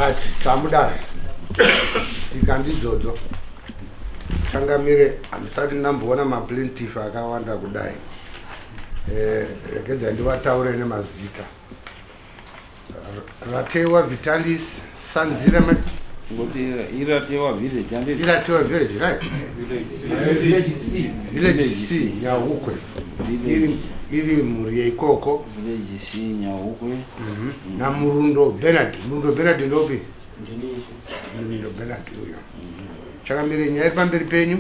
Right, tamudare. Tsika ndidzodzo. Changamire, handisati ndamboona maplaintiff akawanda kudai. Eh, regedza ndivataure nemazita. Ratewa Vitalis Sanzira Ngoti Iratewa village and Iratewa village, right? Village C. Village C, Nyahukwe. Iri iri mhuri yeikoko. Village C Nyahukwe. Na Murundo Bernard. Murundo Bernard ndopi? Murundo Bernard uyo. Chakamire nyaya iri pamberi penyu.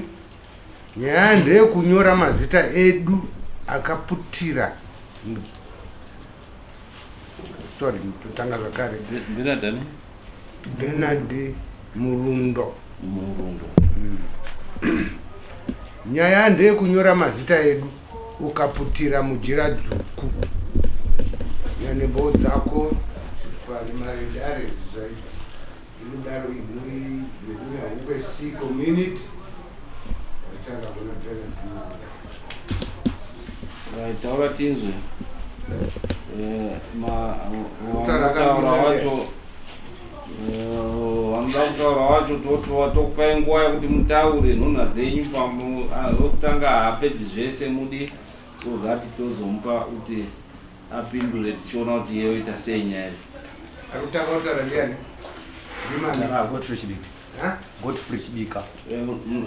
Nyaya ndeyekunyora mazita edu akaputira sorry totanga zvakare Bernard ani? Bernard Murundo. Murundo. Nyaya ndeyekunyora mazita edu ukaputira mujira dzvuku nyanemboo dzako parimaredare zvainodaro imhuri yekunyahungwe c community vachanga kuna Bernard Murundo. Right, taura tinzwe. Eh, ma Taura vanotaura kamira wacho vanoda kutaura wacho totova tokupai nguva yekuti mutaure nhunha dzenyu pamu wekutanga haapedzi zvese mudi so that tozomupa kuti apindure tichiona kuti iye oita sei nyaya iyi. Ari kutanga kutaura ndiani? Ndimani? Ah, Godfrey Chibika. Ha? Godfrey Chibika.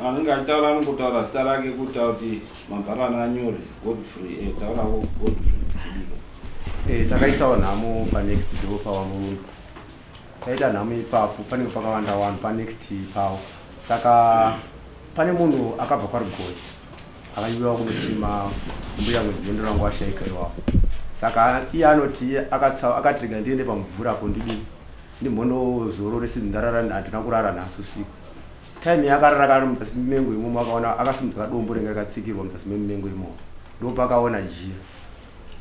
Anenge achitaura anongotaura zita rake kuita kuti mabharani anyore Godfrey, taurawo Godfrey Chibika. Takaitawo nhamo panext door paVaMurundu. Taita nhamo ipapo panenge pakawanda vanhu panext pavo. Saka pane munhu akabva kwaRugoyi akaiuya kunochima mbuya mwedzi rangu ashaika iwawo. Saka iye anoti akati rega ndiende pamvura apo ndidini ndimbonozororesi ndarara handina kurara nhasi usiku. Time yaakarara akari muzasi memengo imomo akaona akasimudza kadombo ringe rakatsikirwa muzasi memumengo imomo. Ndopakaona jira.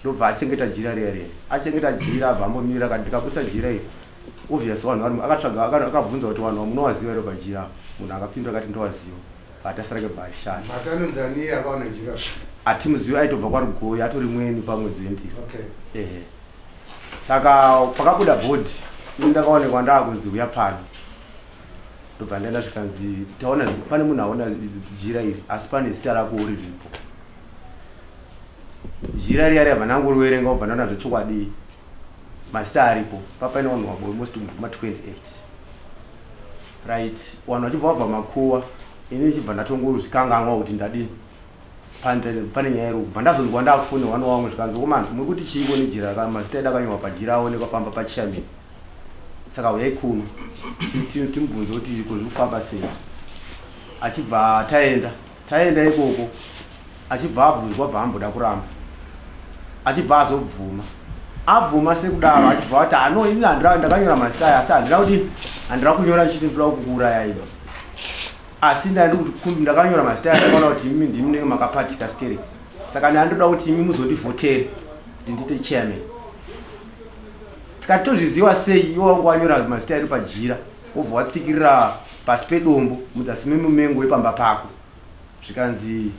Ndobva achengeta jira riya riya. Achengeta jira abva ambomira akati ndikabudisa jira iri. Obvious vanhu vari akatsvaga akabvunza kuti vanhu vamunovaziva here pajira apa. Munhu akapindura akati ndovaziva. Atasara kebva arishanda. Mati anonzi ani iye akaona jira? Hatimuzivi aitobva kwaRugoyi atori mweni pamwedzi wendira. Okay. Ehe. Saka pakabuda bhodhi ini ndakaonekwa ndaakunzi huya pano. Ndobva ndaenda zvikanzi taona pane munhu aona jira iri asi pane zita rako riripo. Jira riya riya vanangoriwerenga obva ndaona zvechokwadi mazita aripo papaine vanhu wabo almost ma 28 right vanhu vachibva vabva makuwa ini ndichibva ndatongozvikanganwa kuti ndadini pane nyaya iri kubva ndazonzwa ndakufonerwa newamwe zvikanzi komana muri kuti chiiko nejira mazita edu akanyorwa pajira aonekwa pamba pachairman saka huyai kuno timubvunze kuti ko zviri kufamba sei achibva taenda taenda ikoko achibva abvunzwa bva amboda kuramba achibva azobvuma abvuma sekudaro achibva ati ano ini handira ndakanyora mazita aya asi handina kudini handina kunyora ndichiti ndoda kukuuraya iba asi ndandikuti ndakanyora mazita aya ndakaona kuti imi ndimi munenge makapatika sterek saka ndandoda kuti imi muzondivhotere kuti ndiite chairman tikati tozviziva sei iwe wangu wanyora mazita edu pajira wobva watsikirira pasi pedombo mudzasi memumengo wepamba pako zvikanzi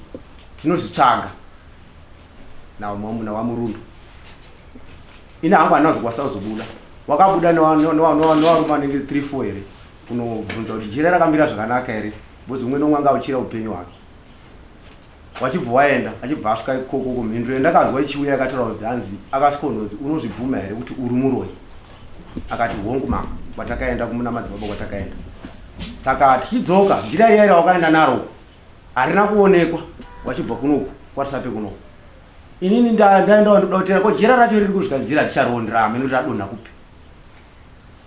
tinozvitsvaga nawamurundo ini hangu handina kuzokwanisa kuzobuda wakabuda newarume anenge 3 4 here kunobvunza kuti jira rakamira zvakanaka here because umwe nomwe anga uchira upenyu hwake wachibva waenda achibva asvika ikoko kumhinduro yandakanzwa ichiuya yakataura kunzi hanzi akasvika unonzi unozvibvuma here kuti uri muroyi akati hongu mama kwatakaenda kumuna madzibaba kwatakaenda saka tichidzoka jira riya rawakaenda naro harina kuonekwa wachibva kunoku kwatisape kunoku inini ndaenda wandoda kutera ko jira racho riri kusvika jira ticharonda hameno kuti radonha kupi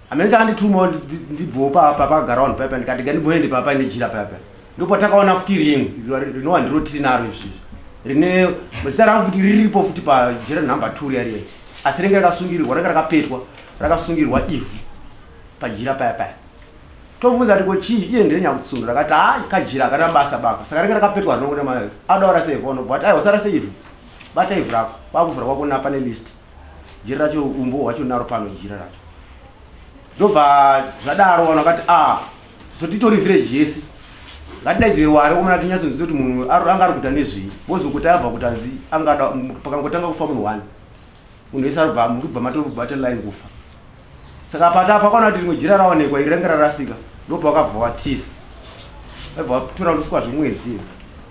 hameno chakanditumawo ndibvowo papagara vanhu paya ndikati gandimboende papa nejira paya paya ndopatakaona futi rimwe rinova ndiro tiri naro izvizvi rine zita rangu futi riripo futi pajira number 2 riya riya asi ringe rakasungirirwa ringe rakapetwa rakasungirwa ivhu pajira paya paya tobvunza kuti ko chii iye ndire nyakutsundu rakati ha kajira akana basa baka saka ringe rakapetwa rinongo adaura seivhu anobva ati aiwa sara seivhu bata ivhu rako kwakuvhura kwako napa nelist jira racho umbo hwacho naro pano jira racho ndobva zvadaro vanhu vakati a so titori village yese ngatidaidzire wari omana tinyatsonzwisa kuti munhu anga ari kuita nezvei vozokuti abva kuti anzi angada pakangotanga kufa munhu one munhu wese aribva murikubva matobata line kufa. Saka pata pakaona kuti rimwe jira raonekwa iri ranga rarasika, ndopawakabva watiza. Wabva watora luswa zvemwedzi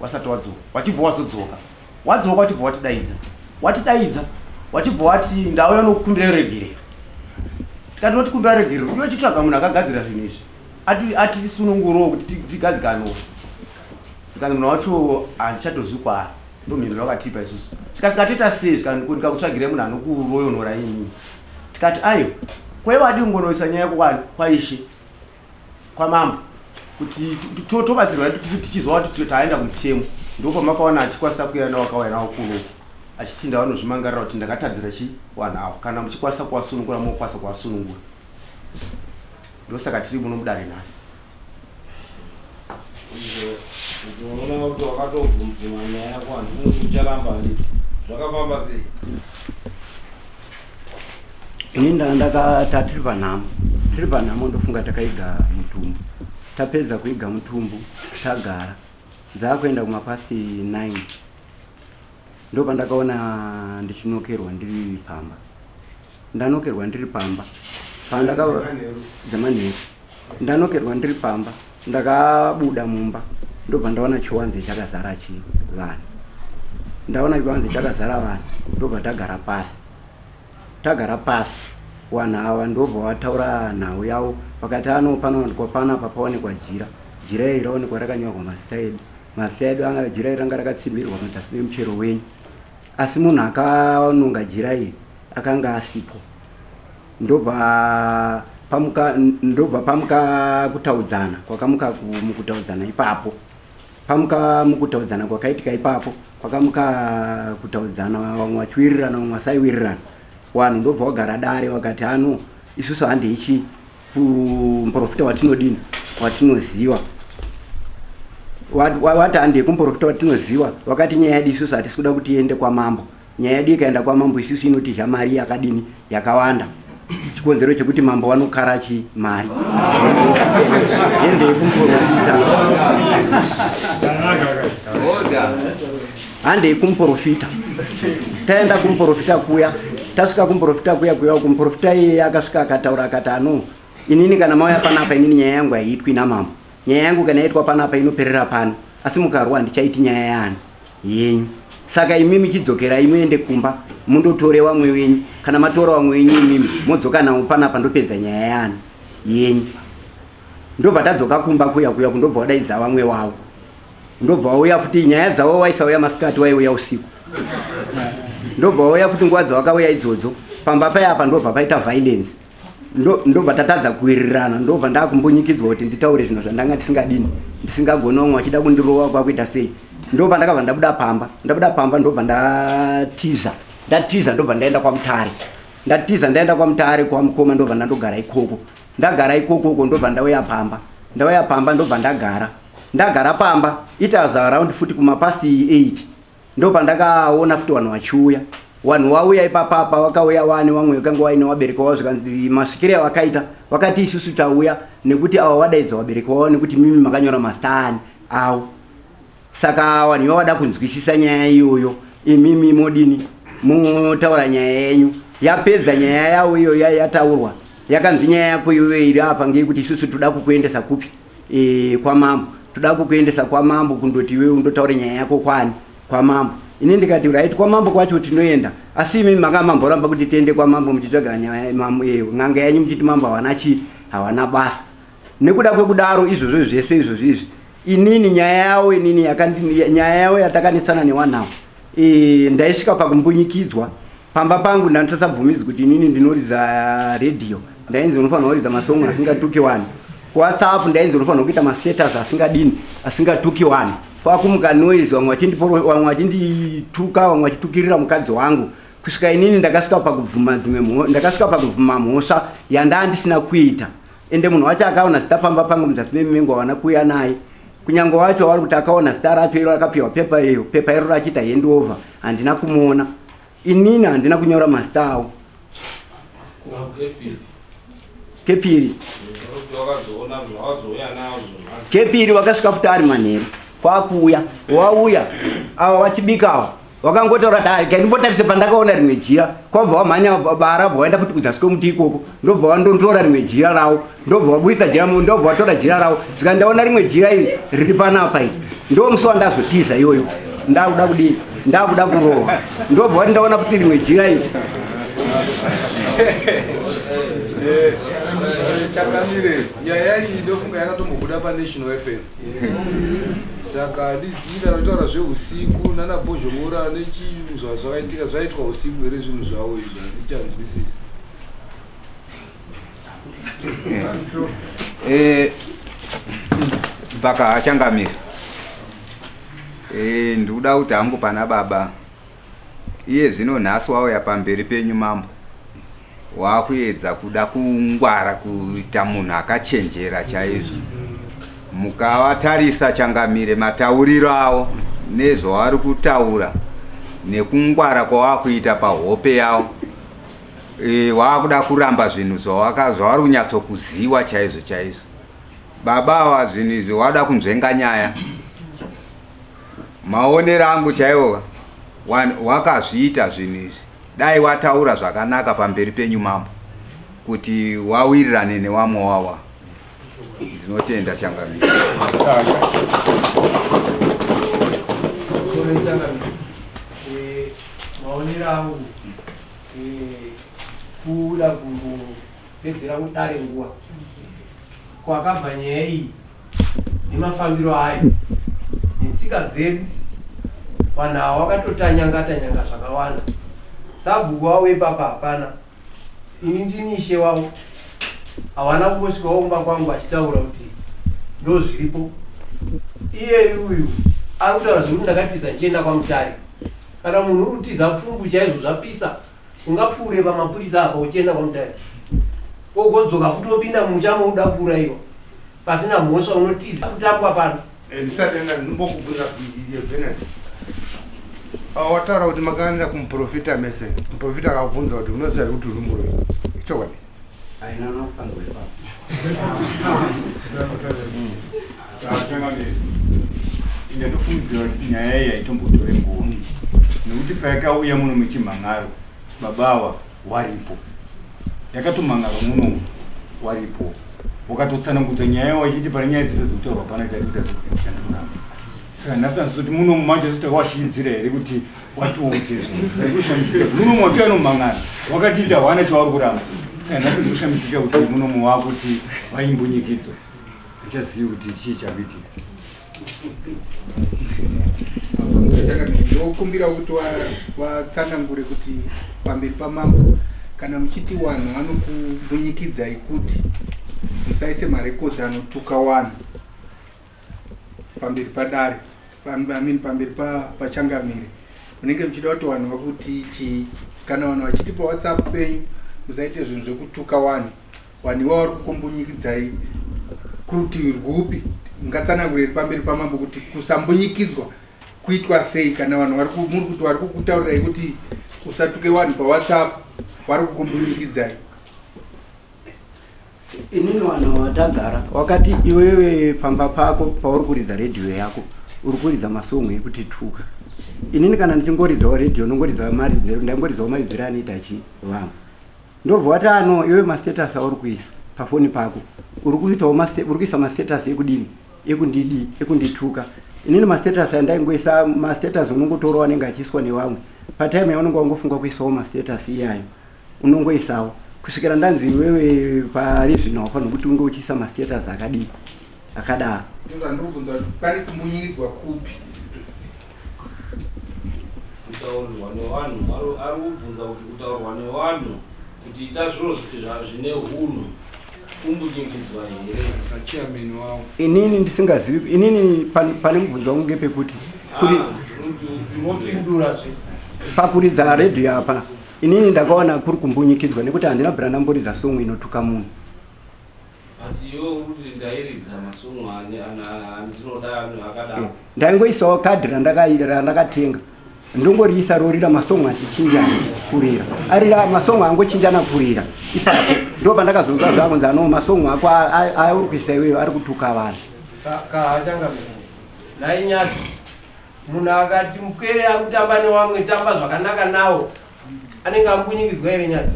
wasati wadzoka. Wachibva wazodzoka. Wadzoka wachibva watidaidza. Watidaidza wachibva wati ndauya nokukumbira regerero. Tikati notikumbira regerero, iwe chitsvaga munhu akagadzira zvinhu izvi. Ati atisunungurewo kuti tigadzikanewo. Zvikanzi munhu wacho handichatozivi kwaari. Ndomhinduro yakatipa isusu. Tikati tikatoita sei zvikanzi ko ndikakutsvagirai munhu anokuroyonora imimi. Tikati aiwa kwaiva wadii kungonoisa nyaya yako kwaishe kwamambo kuti tobatsirwa tichizwa kuti taenda kumutemo. Ndopamakaona achikwanisa kuuya newakauya nawo kuno achiti ndavanozvimangarira kuti ndakatadzira chi vanhu ava kana muchikwanisa kuvasunungura mokwanisa kuvasunungura. Ndosaka tiri muno mudare nhasi. Unoona kuti wakatobvuma nyaya yako handiti ucharamba handiti zvakafamba sei? Ini ndakata tiri panhamo, tiri panhamo ndofunga takaiga mutumbu. Tapedza kuiga mutumbu tagara dzakuenda kumapasti 9 ndopandakaona ndichinokerwa ndiri pamba. Ndanokerwa ndiri pamba pandaka dzemanheru ndanokerwa ndiri pamba ndakabuda mumba ndobva ndaona chiwanze chakazara chi vanhu ndaona chiwanze chakazara vanhu ndobva tagara pasi tagara pasi vanhu ava ndobva vataura nhau yavo vakati ano panowanikwa panapa pawanikwa jira jira iri rawanikwa rakanyorwa mazita edu mazita edu anga jira iri ranga rakatsimbirwa madzasi memuchero wenyu asi munhu akanonga jira iri akanga asipo ndobva pamuka ndobva pamuka kutaudzana kwakamuka mukutaudzana ipapo pamuka mukutaudzana kwakaitika ipapo kwakamuka kutaudzana vamwe vachiwirirana vamwe vasaiwirirana vanhu ndobva wagara dare vakati ano isusu handeichi kumuprofita watinodini watinoziva wati handei kumuprofita watinoziva wakati nyaya yedu isusu hatisi kuda kuti iende kwamambo nyaya yedu ikaenda kwamambo isusu inotidya mari yakadini yakawanda chikonzero chekuti mambo vanokara chi mari endei kumuprofita handei kumuprofita taenda kumuprofita kuya tasvika kumuprofita kuya kuya kumuprofita iyeye akasvika akataura akati ano inini kana mauya panapa inini nyaya yangu haiitwi namambo nyaya yangu kana yaitwa panapa inoperera pano asi mukarwa handichaiti nyaya yaani yenyu saka imimi chidzokerai muende kumba mundotore vamwe wenyu kana matora vamwe wenyu imimi modzoka navo panapa ndopedza nyaya yaani yenyu ndobva tadzoka kumba kuya kuya kundobva wadaidza vamwe wavo ndobva wauya futi nyaya dzavo waisauya masikati waiuya usiku ndobva wauya futi nguva dzawakauya idzodzo pamba paya apa ndobva paita violence ndobva tatadza kuwirirana ndobva ndakumbunyikidzwa kuti nditaure zvinhu zvandanga ndisingadini ndisingagoni vamwe vachida kundirova kwakuita sei ndobva ndakabva ndabuda pamba ndabuda pamba ndobva ndatiza ndatiza ndobva ndaenda kwamutare ndatiza ndaenda kwamutare kwamukoma ndobva ndandogara ikoko ndagara ikoko uko ndobva ndauya pamba ndauya pamba ndobva ndagara ndagara pamba it was around futi kumapast 8 ndopandakaona futi vanhu vachiuya vanhu wauya ipapapa wakauya wani wamwe wakanga waine wabereki wavo zvikanzi masvikire awakaita wakati isusu tauya nekuti awa wadaidza wabereki wavo nekuti mimi makanyora mazita ani awo saka vanhu iva vada kunzwisisa nyaya iyoyo imimi modini motaura nyaya yenyu yapedza nyaya yavo iyo yataurwa yakanzi nyaya yako iyoyo iri apa ngeyekuti isusu toda kukuendesa kupi e, kwamambo toda kukuendesa kwamambo kundoti iwewe undotaura nyaya yako kwani kwamambo ini ndikati right kwamambo kwacho tinoenda asi imi manga mamboramba kuti tiende kwamambo muchitsvaga nyaya n'anga yenyu muchiti mambo hawana chii hawana basa nekuda kwekudaro izvozvo zvese izvozvo izvi inini nyaya yavo inini nyaya yavo yatakanetsana newanhawo e, ndaisvika pakumbunyikidzwa pamba pangu ndandisasabvumidzwi kuti inini ndinoridza redhiyo ndainzi unofanira kuridza masong asingatuki wani kuwhatsapp ndainzi unofanira kuita mastatus asingadini asingatuki wani kwakumuka noise vamwe vachindiporo vamwe vachindituka vamwe vachitukirira mukadzi wangu kusvika inini ndakasvika pakubvuma dzimwe ndakasvika pakubvuma mhosva yandaa ndisina kuita ende munhu wacho akaona zita pamba pangu muzasi memengo hawana kuuya naye kunyange wacho wari kuti akaona zita racho iro akapiwa pepa iyo pepa iro rachiita handover handina kumuona inini handina kunyora mazita awo kepiri kepiri wakasvika futi ari manheru kwakuuya wauya ava vachibika ava Wakangotaura kuti "Ah, ndimbotarise pandakaona rimwe jira. Kwabva wamhanya bara bva waenda futi kudzasi kwemuti ikoko, ndobva wandontora rimwe jira rawo, ndobva wabuisa jira, ndobva watora jira rawo. Zvika ndaona rimwe jira iri riri panapa iri, ndo musi wandazotiza iyoyo. Ndakuda kudii? Ndakuda kurohwa. Ndobva wati ndaona kuti rimwe jira iri. Changamire, nyaya iyi ndofunga yakatombobuda paNational FM, saka handizivi kana kutaura zveusiku nana Bhozhongora nechii zvakaitika, zvaitwa usiku here zvinhu zvavo izvi? Handichanzwisisi. Mpaka changamire, ndikuda kuti hangu pana baba iye zvino nhasi wauya pamberi penyu mambo, wakuedza kuda kungwara kuita munhu akachenjera chaizvo. Mukavatarisa changamire, matauriro avo nezvavari kutaura nekungwara kwawakuita pahope yavo, wakuda kuramba zvinhu zvavari kunyatsokuziwa chaizvo chaizvo. Baba ava zvinhu izvi wada kunzvenga nyaya. Maonero angu chaiwo, wakazviita zvinhu izvi, dai wataura zvakanaka pamberi penyu mambo kuti wawirirane newamwe wawa. Ndinotenda changamire. Sorry, changamire. Maonero angu, kuda kungopedzera kudare nguva kwakabva nyaya iyi nemafambiro ayo netsika dzedu, vanhu ava vakatotanyanga tanyanga zvakawanda. Sabhuku wavo ipapa hapana, ini ndini ishe wavo, hawana kumbosvikawo kumba kwangu achitaura kuti ndo zviripo. Iye uyu ari kutaura zvekuti ndakatiza ndichienda kwaMutare. Kana munhu uri kutiza pfumbu chaizvo zvapisa, ungapfuure pamapurisa apa uchienda kwaMutare, wogodzoka futi wopinda mumusha mouda kuurayiwa pasina mhosva? Unotiza kutambwa pano. Ndisati enda, ndimbokubvunza Bernard. Wataura kuti makaenda kumuprofita mese, muprofita akabvunza kuti unoziva here kuti uri muroyi? Ichokwadi? Aina nokupanzwa ipapo. Changamire, ndatofungidzira kuti nyaya iyi haitombotore nguva, nekuti payakauya muno muchimhan'aro baba ava waripo, yakatomhan'arwa muno waripo, wakatotsanangudza nyaya wachiti pane nyaya dzese dzekutaurwa pana chati kuita sekuchandurama. Saka nhasi handizoti muno manje si takawashiidzira here kuti watiudze zvinhu? Saka ndikushamisika kuti muno wacho anomhan'ara wakatiita hwana chauri kuramba. Saka nhasi ndikushamisika kuti muno wakuti vaimbunyikidzwa, ndichazivi kuti chii chakuitika. Ndokumbira kuti watsanangure kuti pamberi pamambo, kana muchiti vanhu vanokumbunyikidzai kuti musaise marekodzi anotuka vanhu pamberi padare, I mean, pamberi pachangamire, munenge muchida kuti vanhu vakuti chii? Kana vanhu vachiti paWhatsApp penyu musaite zvinhu zvekutuka vanhu, vanhu ivo vari kukumbunyikidzai kurutivi rwupi? Mungatsanangure here pamberi pamambo kuti kusambunyikidzwa kuitwa sei kana vanhu muri kuti vari kukutaurirai kuti usatuke vanhu paWhatsApp vari kukumbunyikidzai? Inini vanhu watagara wakati iwewe pamba pako pauri kuridza redhiyo yako uri kuridza masongo ekuti tuka. Inini kana ndichingoridzawo redhiyo ndongoridza maridziro, ndangoridzawo maridziro anoita chi vamwe. Ndobva wati ano iwe mastatus auri kuisa pafoni pako uri kuitawo uri kuisa mastatus ekudini, ekundidi, ekundituka. Inini mastatus andaingoisa mastatus unongotorawo anenge achiiswa nevamwe patime yaunenge wangofunga kuisawo mastatus iyayo, unongoisawo kusvikira ndanzi iwewe pari zvino haufanirwi kuti unge uchiisa mastatus akadii akadaro. Ndozvandikubvunza kuti pane kumbunyikidzwa kupi? Kutaurirwa nevanhu, ari kubvunza kuti kutaurwa nevanhu kuti ita zviro zvine hunhu kumbunyikidzwa here? Sachairman wavo. Inini ndisingazivi, inini pane mubvunzo wangu ngepekuti kuri Mopindurazve. Pakuridza redhiyo apa, inini ndakaona kuri kumbunyikidzwa nekuti handina bvira ndamboridza song inotuka munhu. But iwe uri kuti ndairidza masongo andinoda akadaro. Ndaingoisawo kadhi randakatenga, ndongoriisa rorira masongo achichinjana kurira, arira masongo angochinjana kurira ipapo. Ndo pandakazonzwa zvakunzi ano masongo ako auri kuisa iweyo ari kutuka vanhu. Kahachangamire, nhai Nyasha. Munhu akati mupwere ari kutamba newamwe tamba zvakanaka nawo anenge ambunyikidzwa here nyati?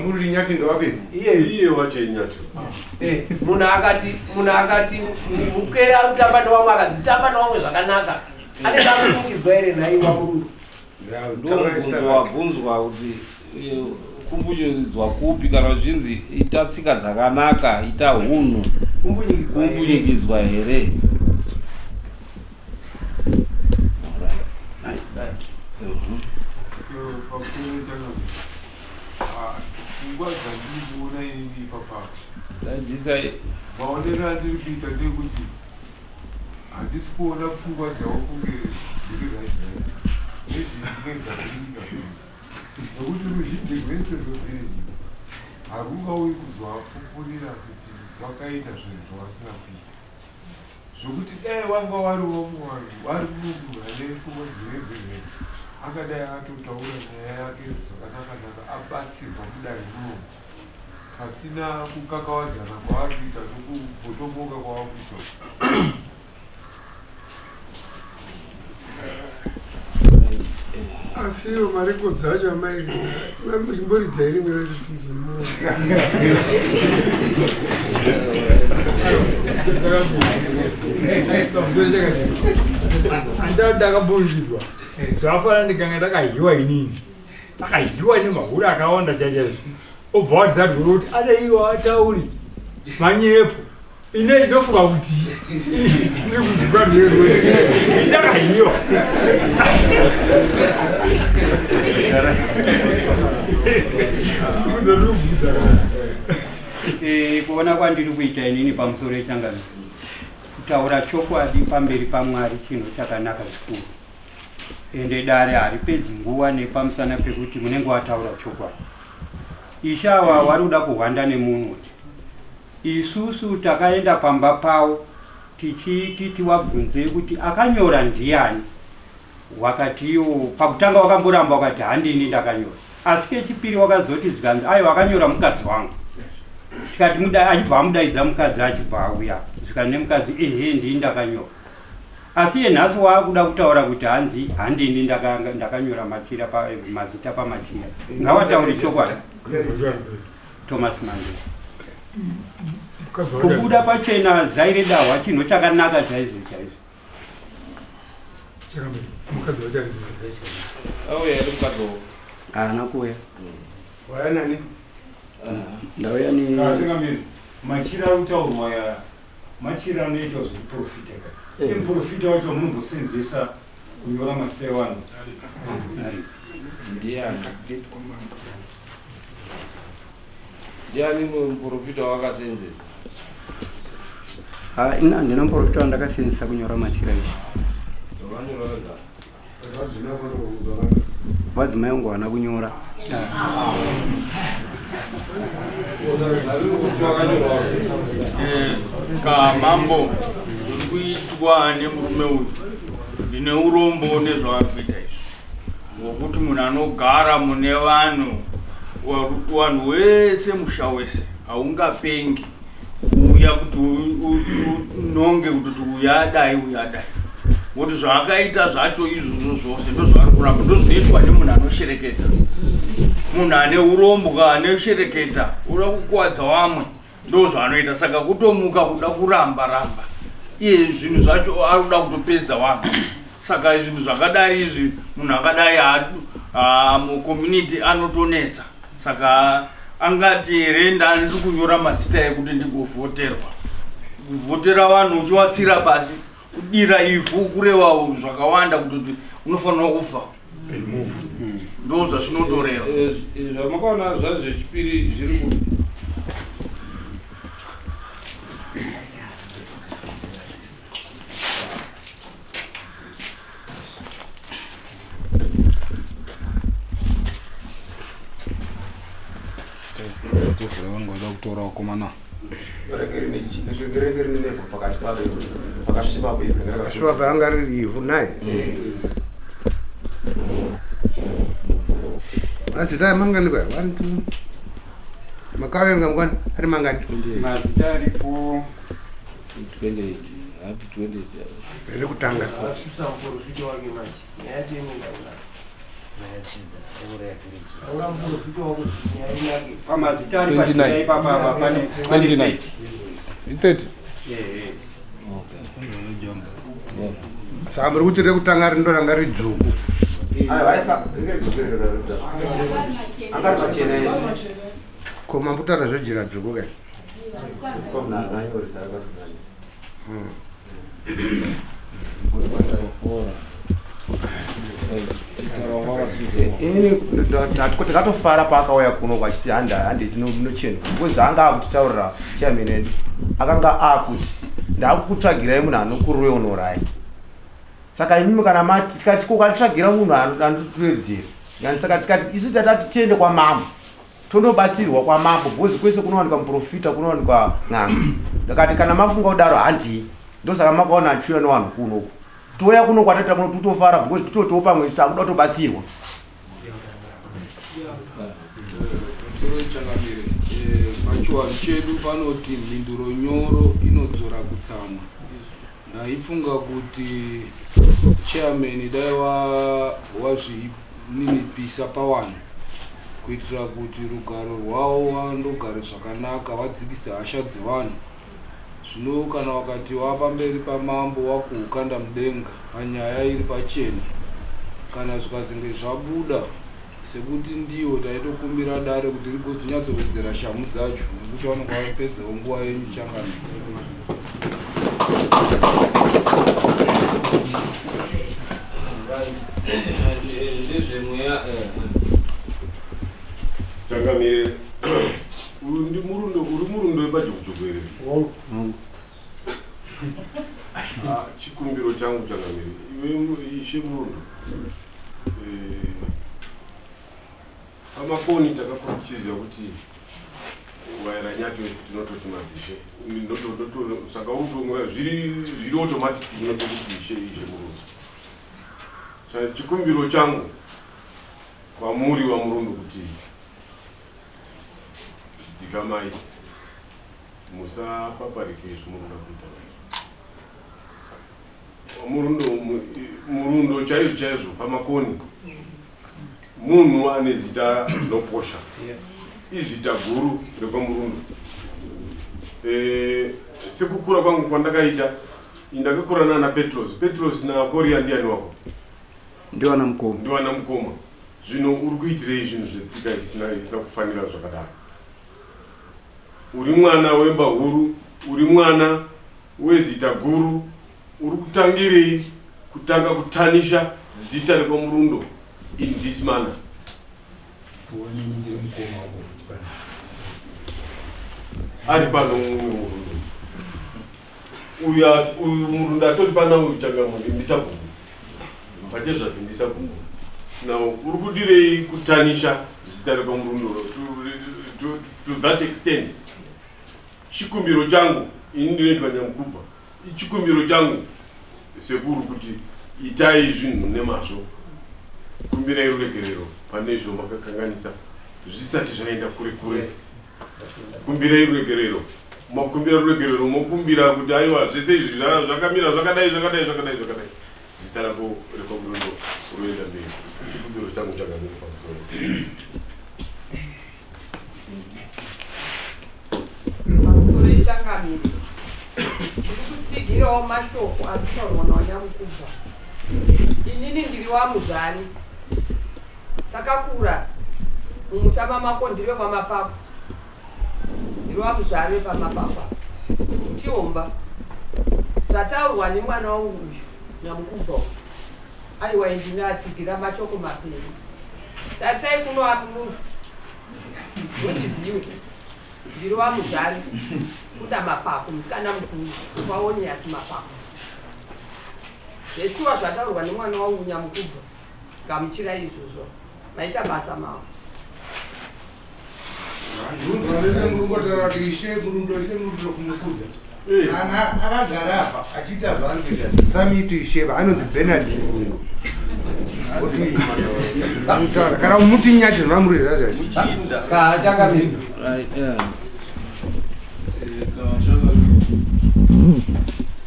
Muri nyati ndowapi? Iye wacho inyati. Eh, munhu akati munhu akati mupwere ari kutamba newamwe akadzitamba newamwe zvakanaka anenge ambunyikidzwa here nhaiwa murume? Ndomubvunzo wabvunzwa kuti eh, kumbunyikidzwa kupi kana zvichinzi ita tsika dzakanaka ita hunhu kumbunyikidzwa here? Pfungwa dzandiri kuona inini ipapa Daidzisai. Maonero andiri kuita ndeyekuti handisi kuona pfungwa dzavo kunge dziri right right maybe dzinenge dzavhiringika nekuti ruzhinji rwese rwevhiringi harungauyi kuzoapupurira kuti wakaita zvinhu zvawasina kuita zvokuti dai wanga wari wamwe vanhu wari munhu ane pfungwa dzine dziri akadai atotaura nyaya yake zvakanaka-naka abatsirwa mudare munomu pasina kukakavadzana kwavari kuita nokubvotomoka kwavari kuita. Asi iwo marekodzi acho amairidza chimboridza rimwe racho tinzwe nemuromo. Andati ndakambundidzwa zvafanana ndikanga ndakahiwa inini ndakahiwa nemahure akawanda chachaizvo obva wadzadwura kuti adaiwa atauri manyepo ine ndofunga kuti ndiri kudya ndakahiwa eh, kuona kwandiri kuita inini pamusoro yechangano kutaura chokwadi pamberi pamwari chinhu chakanaka zvikuru ende dare haripedzi nguva nepamusana pekuti munenge wataura chokwadi Ishe ava vari kuda kuhwanda nemunwe. Isusu takaenda pamba pavo tichiti tiwabvunzei kuti akanyora ndiani. Wakati iwo pakutanga wakamboramba wakati handini ndakanyora. Asi kechipiri wakazoti zvikanzi aiwa akanyora mukadzi wangu. Tikati muda achibva amudaidza mukadzi achibva auya. Zvikanzi nemukadzi ehe ndini ndakanyora. Asi iye nhasi waakuda kutaura kuti hanzi handini ndakanyora machira pa, mazita pamachira. Ngawataure chokwadi. Thomas Mandela. Kubuda pachena zai redahwa chinhu chakanaka chaizvo chaizvo. Auya here mukadzi wako? Haana kuuya. Waya nani? Ndauya ne Asingamiri. Machira ari kutaurwa aya Machira anoitwa zvekuprofita ka. Eh. Iye muprofita wacho wamunombosenzesa kunyora mazita evanhu. Ndiani? Ndiani muprofita wakasenzesa? Ha, ina handina muprofita wandakasenzesa kunyora machira izvi. Vanyora vega. Vadzimai vangu havana kunyora. Eh, kamambo zviri kuitwa nemurume uyu ndine urombo nezvaari kuita izvi ngokuti munhu anogara mune vanhu vanhu wese musha wese haungapengi kuuya kuti unonge kutoti uyu adai uyu adai ngokuti zvaakaita zvacho izvozvo zvose ndozvaari kuramba ndozvinoitwa nemunhu anoshereketa munhu ane urombwa anoshereketa uda kukuwadza vamwe ndozvaanoita saka kutomuka kuda kuramba ramba iye zvinhu zvacho ari kuda kutopedza vanhu saka zvinhu zvakadai izvi munhu akadai mucommunity anotonetsa Saka angati here ndandiri kunyora mazita ekuti ndigovhoterwa. Kuvhotera vanhu uchiwatsira pasi, kudira ivhu kureva zvakawanda kutoti unofanirwa kufa. Ndo zvazvinotoreva. Eh, eh, zvamakaona zvazvechipiri zviri ku Tevhura vanenge vada kutora vakomana. Rinenge rine nevhu pakati paro pakasviba apo ivhu rinenge rakasviba. Shuwa paranga riri ivhu naye. Mazita aya mangani kwa? 1 2 Makaverenga mangani? Ari mangani? Mazita aripo 28. Rekutanga. Asvisa muprofita wake manje. Nyaya yacho inoenda kunaka. Taura muprofita wako kuti nyaya inake. Pamazita ari pachira ipapa apa pane 29. 30. Saka muri kuti rekutanga rindo ranga ridzvuku. Anga ri machena ese. Ko mambutaura zvejira dzvuku kai? Inini takatofara paakauya kuno kwachiti hande hande tinochena because anga akutitaurira chairman edu akanga akuti ndakukutsvagirai munhu anokuroyonorai saka imimi kana mati tikati ko ukatitsvagira munhu anotiwedzera yani saka tikati isu tatati tiende kwamambo tondobatsirwa kwamambo because kwese kunowanikwa muprofita kunowanikwa n'anga ndakati kana mafunga kudaro handii ndosaka makaona achiuya nevanhu kunoku touya kuno kwataita kuno totofara because tototiwo pamwe takuda kutobatsirwa. Musoro changamire, eh, pachiwanhu chedu panoti mhinduro nyoro inodzora kutsamwa. Ndaifunga kuti chairman dai wazvininipisa pawanhu kuitira kuti rugaro rwawo vandogare zvakanaka vadzikise hasha dzevanhu. Zvino kana wakati wapamberi pamambo wakuhukanda mudenga panyaya iri pachena, kana zvikazenge zvabuda sekuti ndiwo taitokumbira dare kuti rigozonyatsowedzera shamhu dzacho nekuti vanonga vapedzawo nguva yenyu changamire. Ndezvemweya. Changamire, uyu ndi murundo uri murundo wepajokujoku here? Ah, chikumbiro changu changamire, iwe ishe murundo, eh, pamakoni takakura tichiziva kuti waira nyati wese tinototi madzishe. Saka uri kutonga zviri zviri automatic ndinototi ishe ishe murundo. Chikumbiro changu kwamuri vamurundo kuti dzikamai musapaparike izvi munoda kuita murundo murundo chaizvo chaizvo pamakoni munhu ane zita rinoposha izita guru rekwamurundo e, sekukura kwangu kwandakaita ndakakura nana petros petros nakoria ndiani wako Ndiwana mukoma. Ndiwana mukoma. Zvino uri kuitirei zvinhu zvetsika isina isina kufanira zvakadaro? Uri mwana wemba huru, uri mwana wezita guru, uri kutangirei kutanga kutanisha zita rekwaMurundo in this manner? Ari pano mumwe murundo. Uyu uyu murundo atori pana uyu changamwe ndisabhuku. Pachezvake ndisabhuku. Now uri kudirei kutanisha zita rekwamurundo to, to that extent? Chikumbiro changu ini ndinoitwa Nyamukubva. Chikumbiro changu sekuru kuti itai zvinhu nemazvo. Kumbirai ruregerero pane izvo makakanganisa zvisati zvaenda kure kure. Kumbirai ruregerero. Makumbira ruregerero mokumbira kuti aiwa zvese izvi zvakamira zvakadai zvakadai zvakadai zvakadai. Zita rako rekwamurundo roenda mberi. Chikumbiro changu chakamira pamusoro. Pamusoro ichangamire. Ndiri kutsigirawo mashoko ari kutaurwa naWanyamukubva. Inini ndiri waMuzvari. Takakura mumusha maMako ndiri wekwaMapako. Ndiri waMuzvari wepamapako apa. Chiomba. Zvataurwa nemwana wangu uyu Nyamukubva uyu. Aiwa ndingatsigira mashoko mapenyu. Tarisai kuno amunhu. Mundiziwe. Ndiri waMuzvari. Kuda mapako musikana mukuru. KwaOnias mapako. Zveshuwa zvataurwa nemwana wangu Nyamukubva. Gamuchirai izvozvo. Maita basa mavo. Ndinongotaura kuti ishe murundo ishe murundo kumukudza. Kana akagara apa achiita zvaari kuita. Samiti ishe anonzi Bernard Murundo. Kuti mutaura kana umuti nyati zvamuri zvazvo. Kaachakamira. Right, yeah.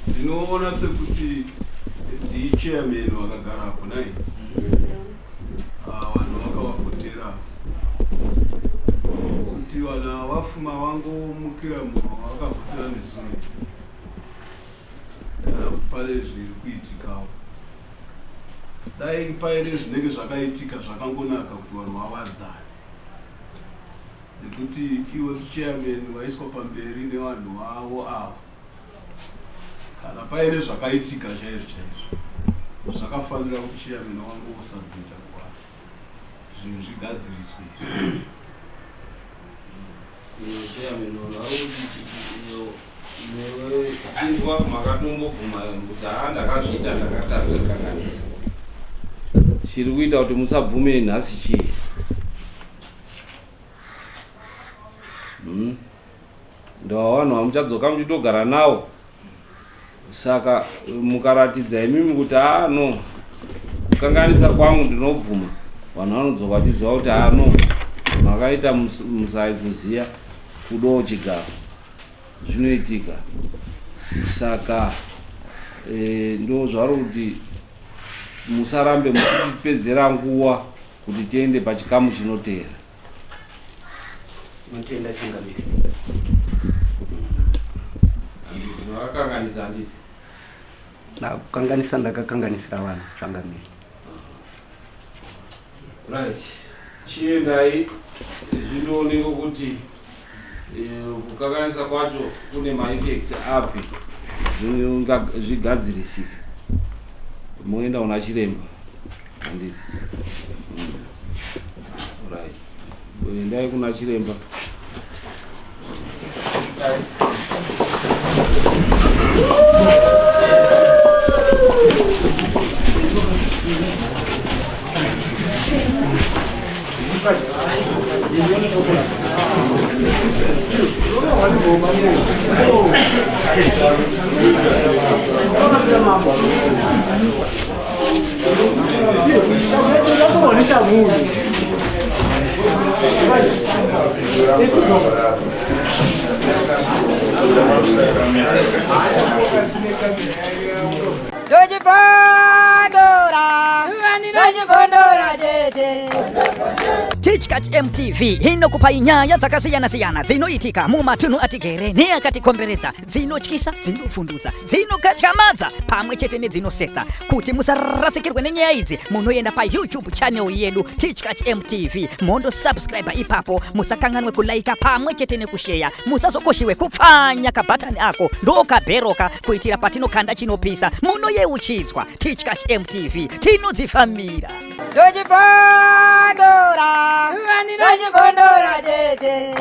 Ndino Ndinoona sekuti ndichairman wakagarapo nai ah, vanhu vakavafotera kuti vana vafuma vangomukira munhu vakavhotera nezuro kana kuti pane zviri kuitikawo dai paine zvinenge zvakaitika zvakangonaka kuti vanhu vawadzane nekuti ivo chairman vaiswa pamberi nevanhu vavo ava kana paine zvakaitika chaizvo chaizvo zvakafanira kuti chairman wangu osubmita kuvanhu zvinhu zvigadziriswe Chinzwa makatombobvuma kuti haa ndakazviita ndakatakanganisa. Chiri kuita kuti musabvume nhasi chii? Hmm? Ndawa vanhu vamuchadzoka muchitogara nawo. Saka mukaratidza imimi kuti haa no kukanganisa kwangu ndinobvuma, vanhu vanodzoka vachiziva kuti haa no makaita musai kuziya kudawo chigaro zvinoitika. Saka e, ndo zvauri kuti musarambe muchitipedzera nguva kuti tiende pachikamu chinoteera. Tinotenda changamire. Makakanganisa handiti? Ndakukanganisa ndakakanganisira vanhu changamire. Right. Chiendai zvindoonekwa kuti eh, kukanganisa kwacho kune maeffects api zvigadzirisike. Moenda kuna chiremba. Handiti? Mm. Right. Endai kuna chiremba. Tichkach MTV inokupai nyaya dzakasiyana-siyana dzinoitika mumatunhu atigere neakatikomberedza dzinotyisa dzinovhundutsa dzinokatyamadza pamwe chete nedzinosetsa kuti musarasikirwe nenyaya idzi munoenda payoutube channel yedu tichkach mtv mondosubscribe ipapo musakanganwe kulaika pamwe chete nekusheya musazokoshiwe kupfanya kabhatani ako ndokabheroka kuitira patinokanda chinopisa munoyeuchidzwa tichkach mtv tinodzifambira Ndochibondora, ndochibondora chete.